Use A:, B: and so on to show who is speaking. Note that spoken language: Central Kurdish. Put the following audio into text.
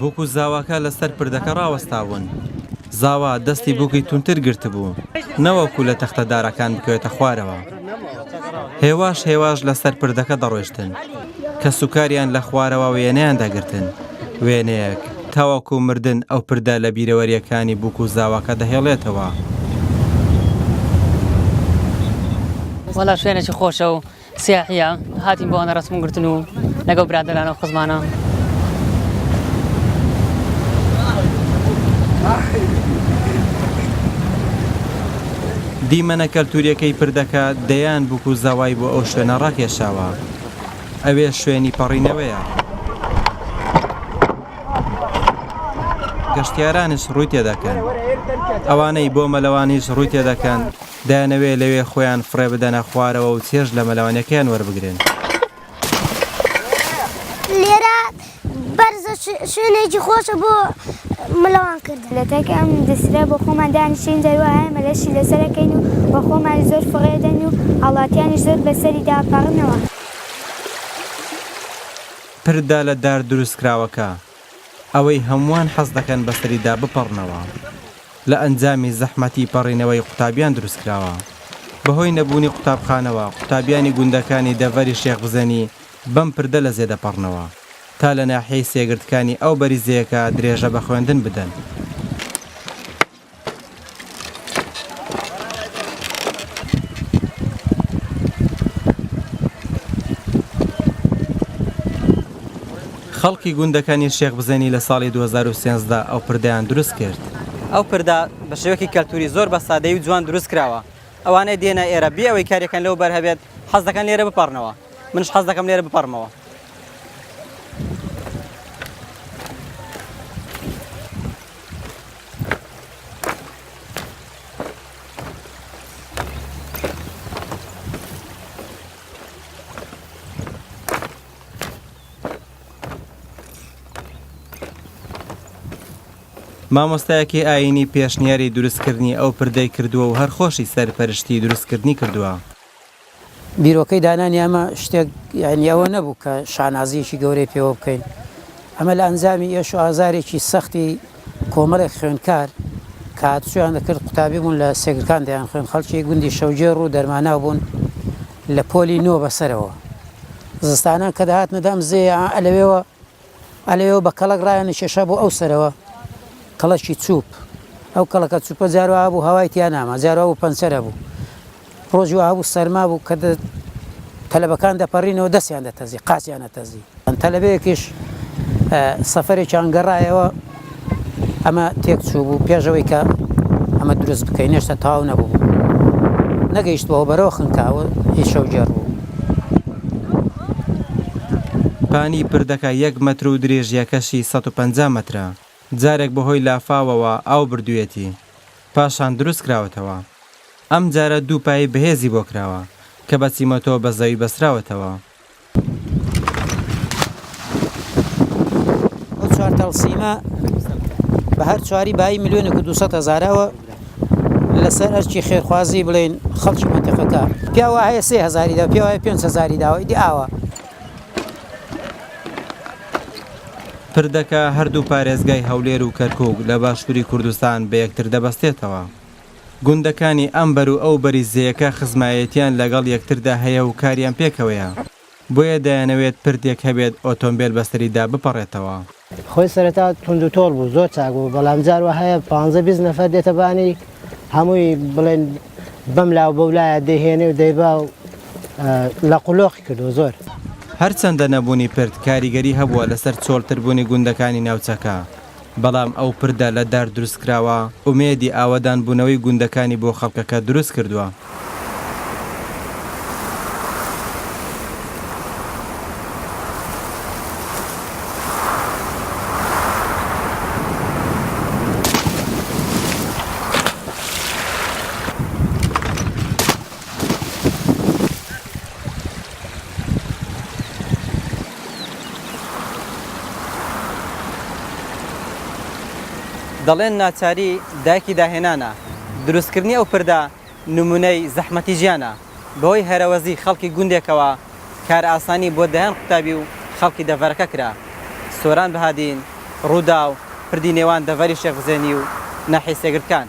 A: بووک و زاواکە لەسەر پردەکە ڕاوەستاون. زاوا دەستی بووکی توندتر گرتبوو، نەوەکو لە تەختە دارەکان بکەوێتە خوارەوە. هێواش هێواش لەسەر پردەکە دەڕۆیشتن. کەسوکاریان لە خوارەوە وێنەیان دەگرتن. وێنەیەک تاوەکو مردن ئەو پردە لە بیرەوەرییەکانی بووک و زاواکە دەهێڵێتەوە.
B: وەڵا شوێنێکی خۆشە و سیاحیە هاتین بۆ ڕەسم گرتن و لەگەڵ برادەران و خزمانە.
A: دیمەنە کەلتوریەکەی پردەکە دەیان بوک و زاوای بۆ ئەو شوێنە ڕاکێشاوە. ئەوێ شوێنی پەڕینەوەیە. گەشتیارانیش ڕووی تێدەکەن. ئەوانەی بۆ مەلەوانیش ڕووی تێدەکەن دەیانەوێ لەوێ خۆیان فڕێ بدەنە خوارەوە و چێژ لە مەلەوانیەکەیان وەربگرن.
C: لێرە بەرزە شوێنێکی خۆشە بۆ مەلەوان کردن.
D: لە تەک ئەم دسرە بۆ خۆمان دانیشین جار وا هەیە مەلەشی لەسەر ئەکەین و بە خۆمان زۆر فڕێ دەن و هاوڵاتیانیش زۆر بەسەریدا ئەپەڕنەوە.
A: پردە لە دار دروستکراوەکە، ئەوەی هەمووان حەز دەکەن بەسەریدا بپەڕنەوە. لە ئەنجامی زەحمەتی پەڕینەوەی قوتابیان دروستکراوە. بەهۆی نەبوونی قوتابخانەوە قوتابیانی گوندەکانی دەڤەری شێخ بزێنی بەم پردە لە زێ دەپەڕنەوە تا لە ناحیەی سێگردکانی ئەو بەری زێیەکە درێژە بە خوێندن بدەن. خەڵکی گوندەکانی شێخ بزێنی لە ساڵی 2013 ئەو پردەیان دروست کرد.
E: ئەو پردە بە شێوەیەکی کەلتوری زۆر بە سادەیی و جوان دروست کراوە. ئەوانەی دێنە ئێرە بێ ئەوەی کارێکیان لەو بەر هەبێت حەز دەکەن لێرە بپەڕنەوە. منش حەز دەکەم لێرە بپەڕمەوە.
A: مامۆستایەکی ئایینی پێشنیاری دروستکردنی ئەو پردەی کردووە و هەر خۆشی سەرپەرشتی دروستکردنی کردووە.
F: بیرۆکەی دانانی ئەمە شتێک یانی ئەوە نەبوو کە شانازییەکی گەورەی پێوە بکەین. ئەمە لە ئەنجامی ئێش و ئازارێکی سەختی کۆمەڵێک خوێندکار کە هاتوچۆیان دەکرد، قوتابی بوون لە سێگرکان دەیانخوێند، خەڵکی گوندی شەوگێڕ و دەرماناو بوون لە پۆلی نۆ بەسەرەوە. زستانان کە دەهاتنە دەم زێیە ئەلەوێوە ئەلەوێوە بە کەڵەک ڕایان نەکێشا بۆ ئەو سەرەوە، کەڵەکی چووپ. ئەو کەڵەکە چووپە جار وا هەبوو هەوای تیا ناما، جار وا بوو پەنچەر هەبوو. ڕۆژی وا هەبوو سەرما بوو کە تەلەبەکان دەپەڕینەوە دەستیان دەتەزی، قاچیان ئەتەزی. تەلەبەیەکیش سەفەرێکیان گەڕایەوە ئەمە تێک چوو بوو پێش ئەوەی کە ئەمە دروست بکەین هێشتا تەواو نەبوو بوو نەگەیشتبەوە بەرەوە خنکاوە هی شەوگێڕ بوو.
A: پانی پردەکە یەک مەتر و درێژییەکەشی 150 مەترە، جارێک بەهۆی لافاوەوە ئاو بردوویەتی، پاشان دروستکراوەتەوە. ئەمجارە دوو پایەی بەهێزی بۆ کراوە کە بە چیمەتۆ بە زەوی بەستراوەتەوە.
F: ئەو چوار تەڵسیمە بە هەر چواری بایی ملیۆنێک و 200 هەزارەوە لەسەر ئەرکی خێرخوازی بڵێین خەڵکی مەنتیقەکە پیاوە هەیە سێ هەزاری دا پیاوە هەیە پێنج هەزاری داوە ئیدی ئاوا.
A: پردەکە هەردوو پارێزگای هەولێر و کەرکووک لە باشووری کوردستان بە یەکتر دەبەستێتەوە. گوندەکانی ئەم بەر و ئەو بەری زێیەکە خزمایەتیان لەگەڵ یەکتردا هەیە و کاریان پێکەوەیە، بۆیە دەیانەوێت پردێک هەبێت ئۆتۆمبێل بەسەریدا بپەڕێتەوە.
G: خۆی سەرەتا توند و تۆڵ بوو زۆر چاک بوو بەڵام جار وەهایە پانزە 20 نەفەر دێتە بانی هەمووی بڵێن بەم لاو بەو لایە دەیهێنێ و دەیبا و لە قولۆقی کردووە زۆر.
A: هەرچەندە نەبوونی پرد کاریگەری هەبووە لەسەر چۆڵتربوونی گوندەکانی ناوچەکە، بەڵام ئەو پردە لە دار دروستکراوە ئومێدی ئاوەدانبوونەوەی گوندەکانی بۆ خەڵکەکە دروستکردووە.
E: دەڵێن ناچاری دایکی داهێنانە، دروستکردنی ئەو پردە نمونەی زەحمەتی ژیانە، بەهۆی هەرەوەزی خەڵکی گوندێکەوە کارئاسانی بۆ دەیان قوتابی و خەڵکی دەڤەرەکە کرا. سۆران بەهادین، رووداو، پردی نێوان دەڤەری شێخ بزێنی و ناحیەی سێگردکان.